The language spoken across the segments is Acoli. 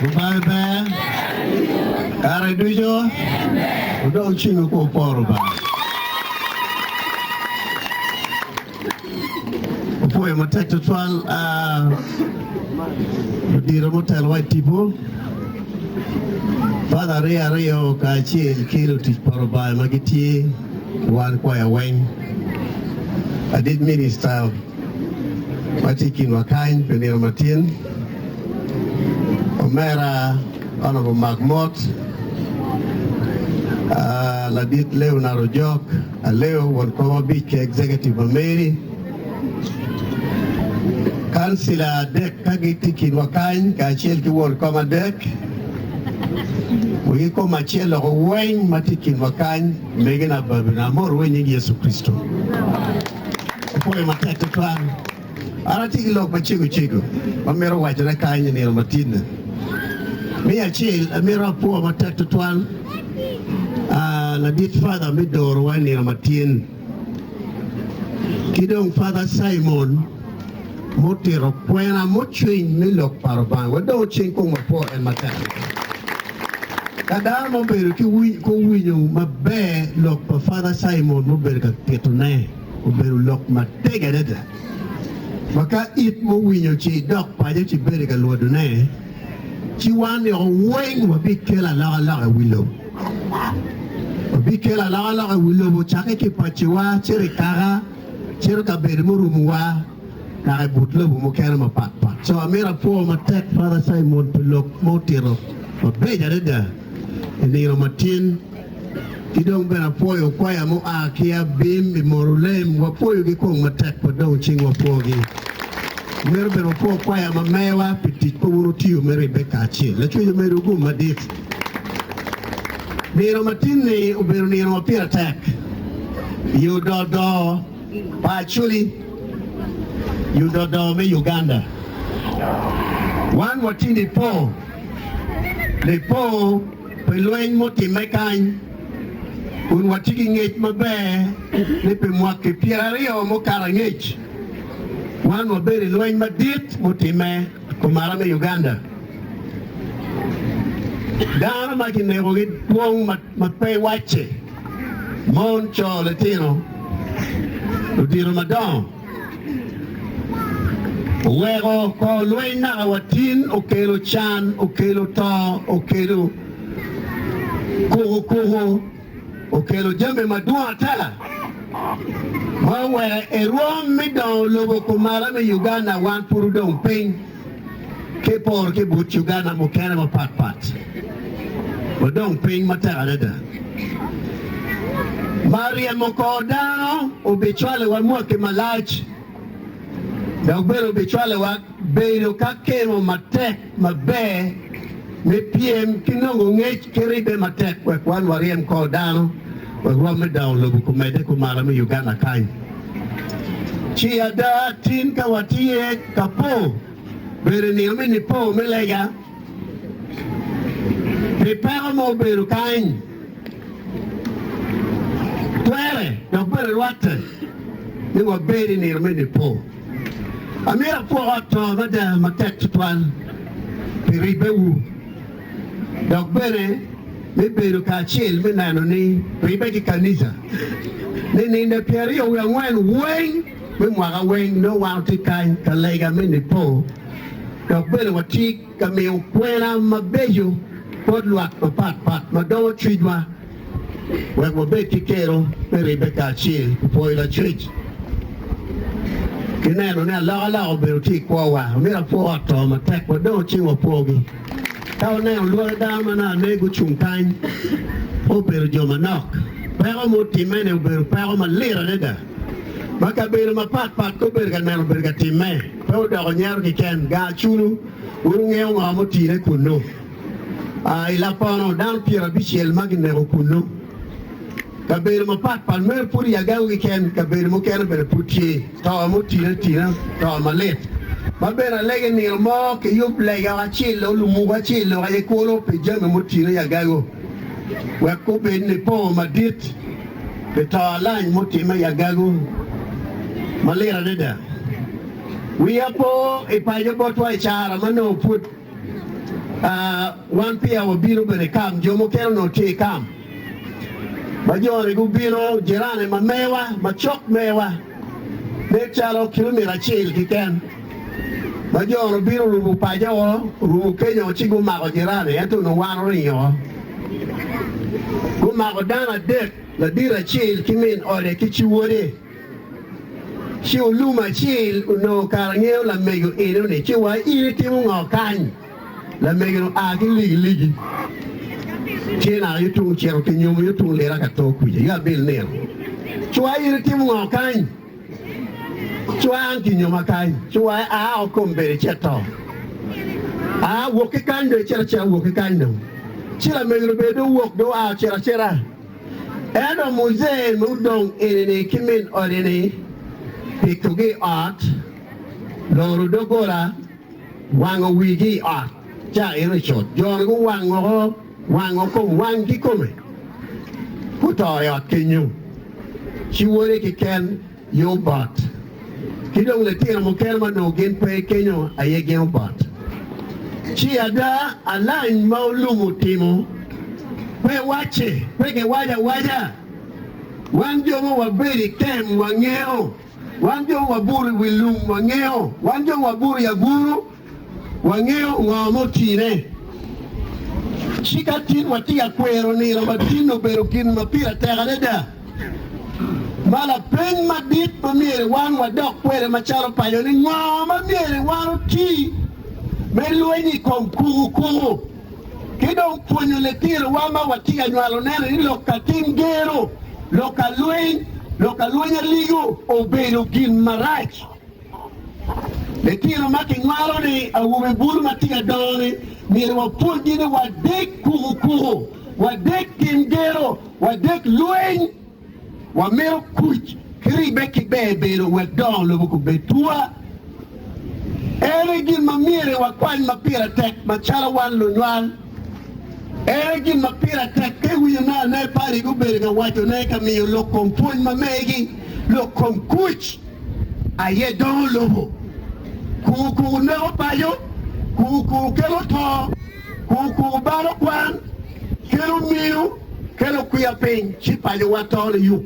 Lubanga ber kare ducu. Wudong cingwu ka wuporo Lubanga. Wapwoyo matek tutwal ludito mutelowa i tipo, Father aryo aryo kacel ki lutic pa Lubanga ma gitye ki wan kwaya weng, ladit minista ma tye i kinwa kany pi nino matin, omera Honourable Mark Mott, ladit Leonard Ojok, Aleo won kom abic ki executive ma meri, kancila adek ka gitye i kinwa kany kacel ki won kom adek, wigi kom acel loko weng ma tye i kinwa kany, megina babina, amorowu i nying Yecu Kricito. Apwoyo matek tutwal. An atye ki lok macego cego ma amito wacone kany i nino matinni. Me acel, amito apwo matek tutwal ladit Father me dorowa i nino matin, ki dong Father Simon mutito kwena mucwiny me lok pa Lubanga. Wadongo ceng kong wapwo en matek tutwal. Ka dano ma obedo ki owinyo maber lok pa Father Simon mubedo ka titone, Obedo lok matego adada ma ka it mo winyo ci idok paco ci ibedo ka lwodone, ci wan nio weng wabikelo alokaloka i wi lobo. Wabikelo alokaloka i wi lobo cakke ki i paciwa cito i kaka, cito kabedo murumowa naka i but lobo mukene mapat pat. Co amito apwo matek Father Simon pi lok ma otito mabeco adada i nino matin. Ki dong bene apwoyo kwaya mua ki Abim i Morulem, wapwoyogi kong matek wa dong cing wapwogi. Myero bene wapwo kwaya ma mewa pi tic ma wun wutiyo me ribbe kacel. Lacwec omedo gum madit. Nino matin-ni obedo nino ma pire tek i ododo pa Acholi i ododo me Uganda. Wan watye nipo, nipo. Pi lweny mutimme kany, kun watye ki ngec maber ni pi mwaki pyeraryo mukato angec, wan wabedo i lweny madit mutimme kumalo me Uganda. Dano ma kinekogi dwong ma pe wacce, mon, co, litino, ludito madongo. Oweko kor lweny naka wa tin okelo can, okelo to, okelo kukukuku, okelo jami madwong ata ma oweko erwom me dongo lobo kumalo me Uganda wan pud odong piny ki poro ki but Uganda mukene mapat pat. Wadong piny matek adada. Ma ryemo kor dano obicwalowa mwaki malac, dok bene obicwalowa bedo ka kemo matek maber me pyem ki nongo ngec ki ribbe matek wek wan waryem kor dano wek rwom me dongo lobo kumedde kumalo me Uganda kany. Ci ada tin ka watye ka po bedo i nino me nipo me lega, Pi peko ma obedo kany, twere dok bene rwatte ni wabed i nino me Nipo. Amito apwok ot to mada matek tutwal pi ribbewu dok bene me bedo kacel me neno ni ribbe ki kanica ni ninde pyeraryo wiye angwen weng me mwaka weng nongo wan watye kany ka lega me Nipo. Dok bene watye ka miyo kwena mabeco bot lwak mapatpat ma dongo cwinywa wek wabed ki kero me ribbe kacel pi pwoyo Lacwec ki neno ni alokaloka obedo tye i kwowa. Omyero apwo ot to matek wadongo cing wapwogi. Ka waneno lwaki dano ma naka gucung kany, pe obedo jo manok. Peko mutimme-ni obedo peko malit adada ma kabedo mapatpat gubedo ka neno obedo ka timme. Pe odoko nyero keken, gar culu, wun wungeyo ngo mutine kunnu. I Lapono, dano pyerabicel ma gineko kunnu. Kabedo mapatpat meno pud i agago keken, kabedo mukene bene pud tye. To mutine atina, to malit. Ma bene alege nino mo kiyub lega acel, olumuku acel lok aye kulu pi jami mutine i agago, wek obed nipo madit pi to alany mutimme i agago malit adada. Wiya po i paco botwa i cara ma nongo pud. Wan peya wabino bene i kam, jo mukene onongo tye i kam. Ma jo-ni gubino, jirani ma mewa, macok mewa, nen calo kilomita acel keken. Ma jo-ni obino orumo paco, orumo kenyo ci gumako jirani, ento onongo wan oringo. Gumako dano adek, ladit acel ki min ode ki ci wode. Ci olum acel onongo kara ngeyo lamego eno-ni, ci wa in itimo ngo kany? Lamego-ni oa ki ligiligi, ci naka yo tung ocito ki nyomo yo tung lira ka to kuca, yo abil nino. Ci wa in itimo ngo kany? Ci wa an kinyoma kany. Ci wa aa o kombeddi icit to. Aa wok ki kany dong icit acita wok ki kany dong. Ci lamego-ni obedo dong owok dong oa ocito acita. Ento Muzee mudong eni-ni ki min ode-ni pitogi i ot, loro doggola, wango wigi i ot, ca eno i cut. Jo-ni guwang woko, wango kom, wang kikome, guto i ot kenyo. Ci wode keken Ye obot, ki dong litino mukene ma onongo gin pe kenyo aye gin obot. Ci ada, alany ma olum otimo pe wacce, pe kiwaco awaca. Wan jo ma wabedo i kem wangeyo, wan jo ma wabuto i wi lum wangeyo, wan jo ma wabuto i aguru Wangeyo ngo ma otine. Ci ka tin watye ka kwero nino ma tin obedo gin ma pire tek adada, ma lapeny madit ma myero wan wadok kwede macalo paco ni ngo ma myero wan oti me lweny i kom kukukuku ki dong pwonyo litinowa ma watye ka nywalo neno ni lok ka tim gero, lok ka lweny, lok ka lweny aligo obedo gin marac. Litino ma kinywalo-ni, awobe bulu ma tye ka dongo-ni, myero wapwonygi ni wadek kukukuku, wadek tim gero, wadek lweny. Wamito kuc ki ribbe ki ber bedo wek dongo lobo kubed tuwa. En aye gin ma myero wakwany ma pire tek macalo wan lunywal. En aye gin ma pire tek ka iwinyo ne ane padi gubedo ka wacone ka miyo lok kom pwony ma megi, lok kom kuc. Aye dongo lobo. Kukukuku neko paco, kukukuku kelo to, kukukuku balo kwan, kelo miyo, kelo kwiya piny, ci pacowa to liyuk.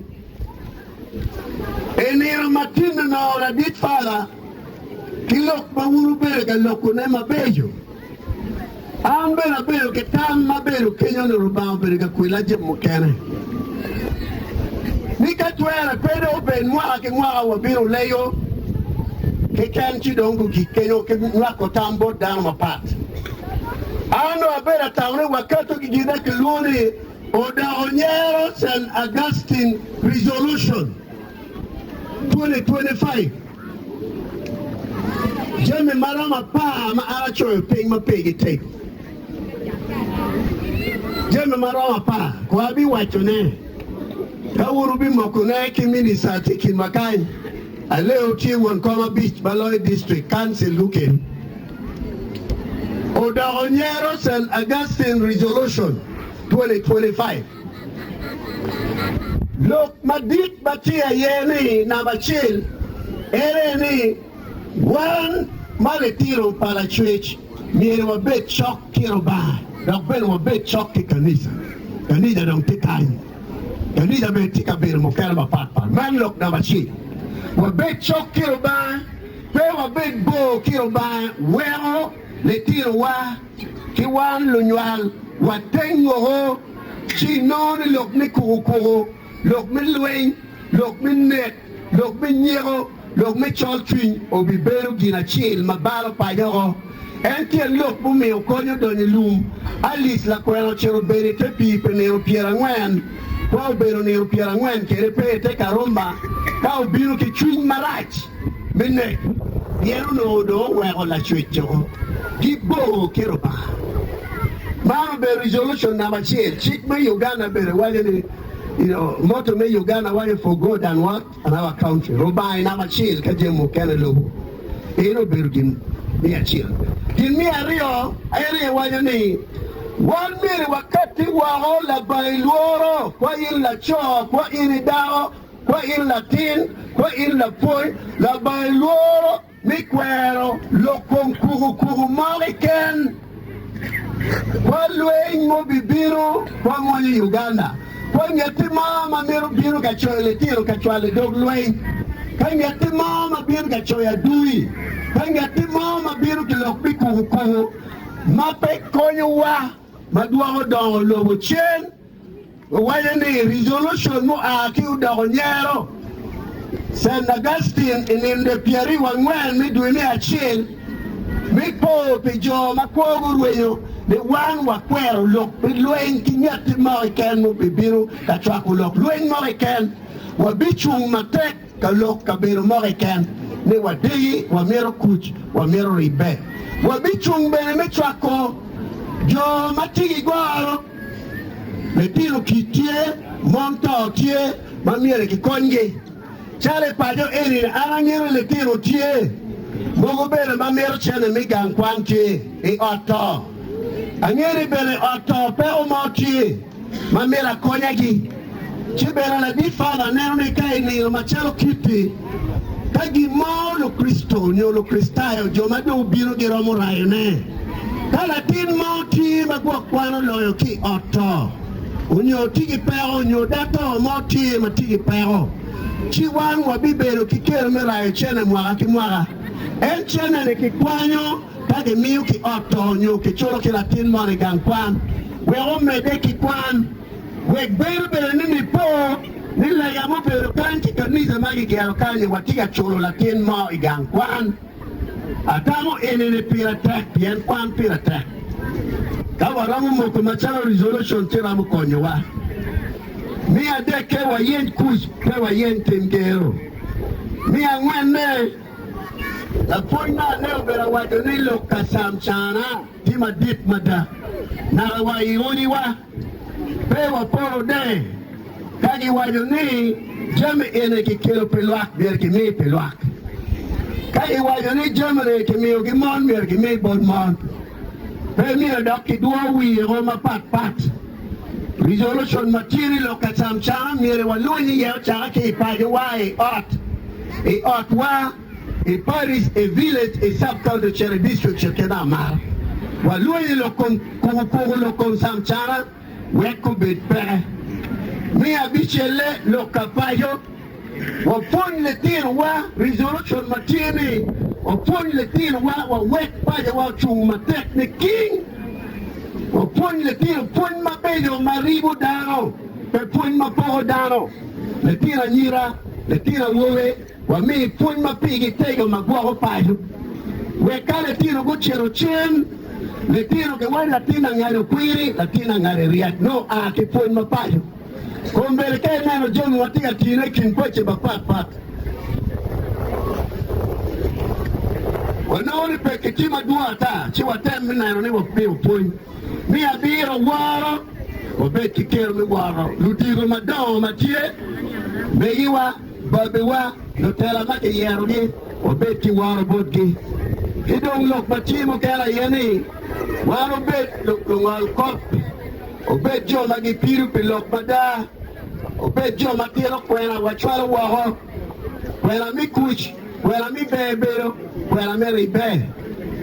I nino ma tin onongo ladit Fala ki lok ma wun wubedo ka lokone mabeco, An bene abedo ki tam ma bedo kenyo ni Lubanga obedo ka kwela jami mukene, ni ka twere pe dong obed mwaka ki mwaka wabino leyo keken ci dong gugik kenyo ki nywako tam bot dano mapat. An dong abedo atamo ni waketo ki gin ma kilwongo ni Odoko Nyero St. Augustine Resolution 2025. Jami ma romo apar ma an acoyo piny ma pigi tego. Jami ma romo apar ko abiwacone ka wun wubimokone ki minista tye i kinwa kany. Aleo tye won kom abic ma loyo district council gukel. Odoko nyero St. Augustine Resolution 2025. Lok madit ma tye aye ni namba acel en aye ni wan ma litino pa Lacwec myero wabed cok ki Lubanga dok bene wabed cok ki kanica. Kanica dong tye kany. Kanica bene tye kabedo mukene mapat pat. Man lok namba acel. Wabed cok ki Lubanga, pe wabed bor ki Lubanga weko litinowa ki wan lunywal wateng woko ci inongo ni lok me kukukuku, lok me lweny, lok me nek, lok me nyeko, lok me colcwiny obibedo gin acel ma balo paco oko. En tyen lok mumiyo kony odonyo i lum. Alice lakwena ocito obedo i te pii pi nino pyerangwen. Kwa obedo nino pyerangwen kede pe i te karumba ka obino ki cwiny marac me nek pien onongo dong oweko Lacwec woko. Gibor ki Lubanga. Man obedo resolution namba acel. Cik me Uganda bene waco ni, you know, motto me Uganda waco for God and what? And our country. Rubanga i namba acel ka jami mukene lubo. En obedo gin me acel. Gin me aryo, en aye waco ni, wan myero wakatti woko labongo lworo, kwa in laco, kwa in i dako, kwa in latin, kwa in lapwony, labongo lworo me kwero lok kom kukukuku mo keken. Kwa lweny mubibino kwa mony i Uganda. Kwa ngeti mo ma mito bino ka coyo litino ka cwalo i dog lweny. Ka ngeti mo ma bino ka coyo adui. Ka ngeti mo ma bino ki lok me kuku kuku ma pe konyowa ma dwoko dongo lobo cen. Owaco ni resolution mua ki odoko nyero Saint Augustine i ninde pyeraryo angwen me dwe me acel me po pi jo ma kwo gurwenyo ni wan wakwero lok pi lweny ki ngatti mo keken mubibino ka cwako lok lweny mo keken. Wabicung matek ka lok kabedo mo keken ni wadegi, wamito kuc, wamito ribbe. Wabicung bene me cwako jo ma tye ki goro. Litino kic tye, mon to tye ma myero kikonygi. Calo i paco eni, an angeyo ni litino tye mogo bene ma mito cente me gang kwan tye i ot to. Angeyo ni bene i ot to peko mo tye ma myero akonyagi. Ci bene ladit Father neno ni ka i nino macalo kit-ti, ka gin mo Lukricito nyo Lukricitayo, jo ma dong obino giromo rayone. Ka latin mo tye ma gwok kwan oloyo ki i ot to, onyo tye ki peko, onyo dato mo tye ma tye ki peko, ci wan wabibedo ki kero me rayo cene mwaka ki mwaka. En cene-ni kikwanyo ka kimiyo ki ot to nyo kiculo ki latin moni i gang kwan wek omedde ki kwan. Wek bedo bene ni nipo ni lega mubedo kany ki kanica ma gigero kany-ni watye ka culo latin mo i gang kwan. Atamo eni-ni pire tek pien kwan pire tek. Ka waromo moko macalo resolution ci romo konyowa. Me adekke wayeny kuc pe wayeny tim gero. Me angwenne, lapwony me ane obedo awaco ni lok ka camcana tye madit mada naka wa i odiwa. Pe waporo ne ka giwaco ni jami eni kikelo pi lwak myero kimi pi lwak. Ka giwaco ni jami-ni kimiyo ki mon myero kimi bot mon. Pe myero dok kidwo wiyego mapat pat. Resolution ma tye ni lok ka camcana myero walweny iye ocake ki i pacowa, i ot, i otwa. I parish, i village, i sub county ocito i district ocito ki amara. Walweny i lok kom kuku kuku lok kom camcana wek obed peke. Me abicelle lok ka paco wapwony litino wa resolution ma tye ni wapwony litino wa wawek paco wa ocung matek ni king wapwony litino pwony mabeco ma ribo dano pe pwony ma poko dano litino anyira litino awobe Wami pwony ma pigi tego ma gwoko paco wek ka litino gucito cen, litino giwaco latin angado kwiri, latin angado ryek nongo oa ki pwony ma paco. Kombeddi ka ineno jami ma tye ka tine i kin paci mapat pat, wanongo ni pekki tye madwong ata ci watem me neno ni wamiyo pwony. Me abiro, woro. Wabed ki kero me woro ludito madongo ma tye megiwa. Babiwa, lutela ma kiyerogi, wabed ki woro botgi. Ki dong lok ma tye mukene aye ni, wan wubed lungolkop, wubed jo ma gipido pi lok mada, wubed jo ma tito kwena wacwalo woko, kwena me kuc, kwena me ber bedo, kwena me ribbe.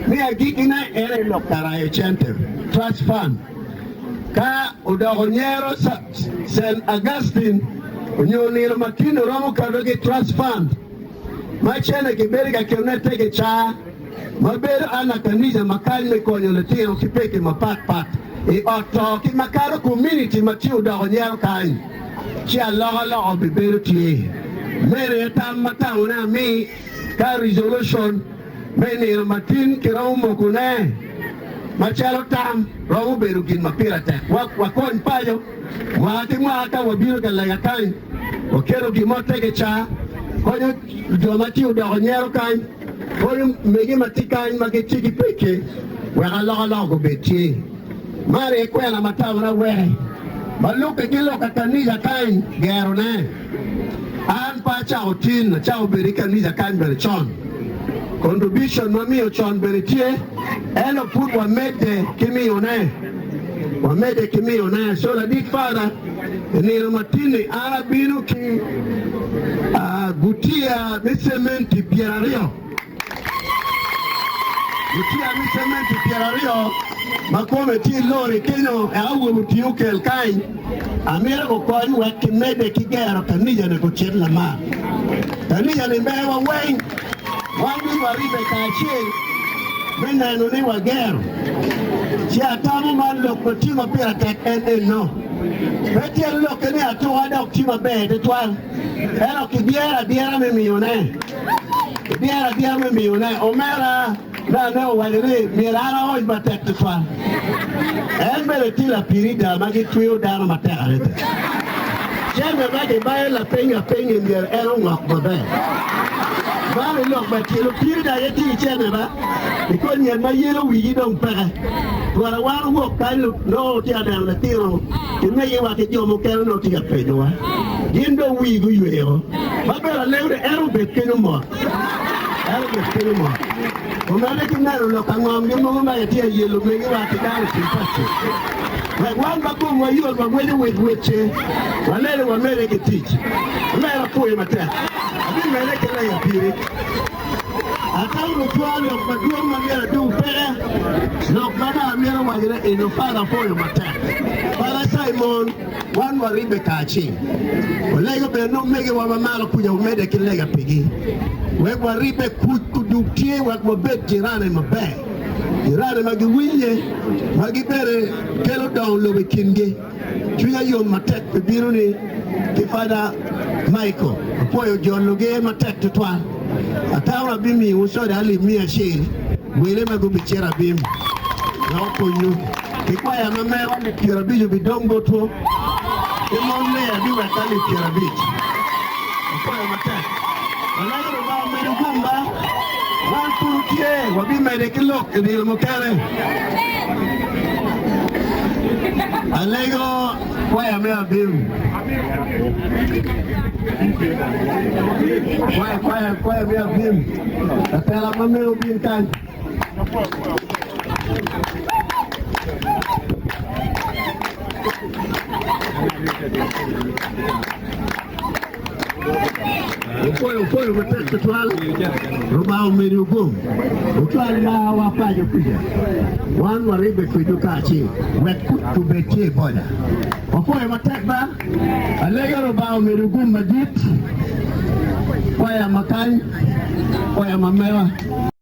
Me agikkine, en aye lok pa rayo cente, trust fund. Ka odoko nyero Cent Augustine onyo nino ma tin oromo kato ki Trust Fund ma cene ki bedo ka ketone te ki caa ma bedo ana kanica ma kany me konyo litino ki peki ma pat pat i ot to ki ma kato community ma tye odoko nyero kany ci aloka loka obi bedo tye. Meno aye tam ma tamo ne ami ka resolution me nino ma tin ki romo moko ne macalo tam romo bedo gin ma pire tek wek wakony paco. Mwaka ki mwaka ka wabino ka lega kany, waketo gin mo teke ca, konyo jo ma tye odoko nyero kany, konyo mege ma tye kany ma gitye ki pekki wek alokaloka gubed tye. Man aye kwena ma tamona weke ma lubbe ki lok ka kanica kany gerone. An pe acako tin, acako bedo i kanica kany bene con. Contribution ma miyo con bene tye, ento pud wamedde ki miyone. Wamedde ki miyone. So ladit Father, i nino matin-ni an abino ki gutiya me cementi pyeraryo. Gutiya me cementi 20 ma kome tye i lori kenyo eka awobe oting okel kany. Amito gukony wek kimedde ki gero kanica-ni gucit lamal. Kanica-ni mewa weng, wan ducu waribbe kacel me neno ni wagero. Ci atamo man lok ma tye ma pire tek en eno. Pe tyen lokke ni atuka dok tye maber tutwal, ento kidyero adyera me miyone. Kidyero adyera me miyone. Omera me ane owaco ni myero an aoc matek tutwal. En bene tye lapirida ma gitweyo dano matek adada. Cente ma kibayo lapiny apiny-nyi myero en ongok maber. Man i lok ma tye, lupirida aye tye ki cente ba i kor nget ma yelo wigi dong peke. Twara wan owok kany nongo watye ka neno litino ki megiwa ki jo mukene nongo tye ka penyowa. Gin dong wigi guyweo. Ma bedo alego ni en obed kenyo mot. En obed kenyo mot. Omedde ki neno lok ka ngomgi mogo ma gitye ka yelo megiwa ki dano i kin paci. Wek wan ma komwa yot wagwenyo wec wecce, walele wamedde ki tic. Omera apwoyi matek. Abimedde ki lega piri. Atamo lutwa lok madwong ma myero adong peke. Lok ma dong amito wacone eno Father apwoyo matek. Father Simon, wan waribbe kacel. Walego bene ni omegiwa ma malo kuca wumedde ki lega pigi wek waribbe kuc kudug tye wek wabed jirani maber, jirani ma giwinye ma gibene kelo dongo lobo i kingi. Cwinya yom matek pi binoni ki Fada Michael. Apwoyo jologi matek tutwal. Atamo abimiwu soda alip 100 wele ma gubicito abim wek okonywu. Ki kwaya ma mego alip 50 bidong botwu, ki mon lee abiweko alip 50. Apwoyo matek. Walego Lubanga omedo gumba. Wan pud wutye, wabimedde ki lok i nino mukene. Alego kwaya me abim. Kwaya, kwaya, kwaya me abim. Latela ma mego bin kany. Wupwoyo wupwoyo matek twatwal, Rubanga omedi ogom, wucwal marwa paco kuca. Wan waribbe kwedwu kacel, wek kuc obed tye i boda. Wapwoyo matek ba, alega Rubanga omedi ogom madit, kwaya ma kany, kwaya ma mewa.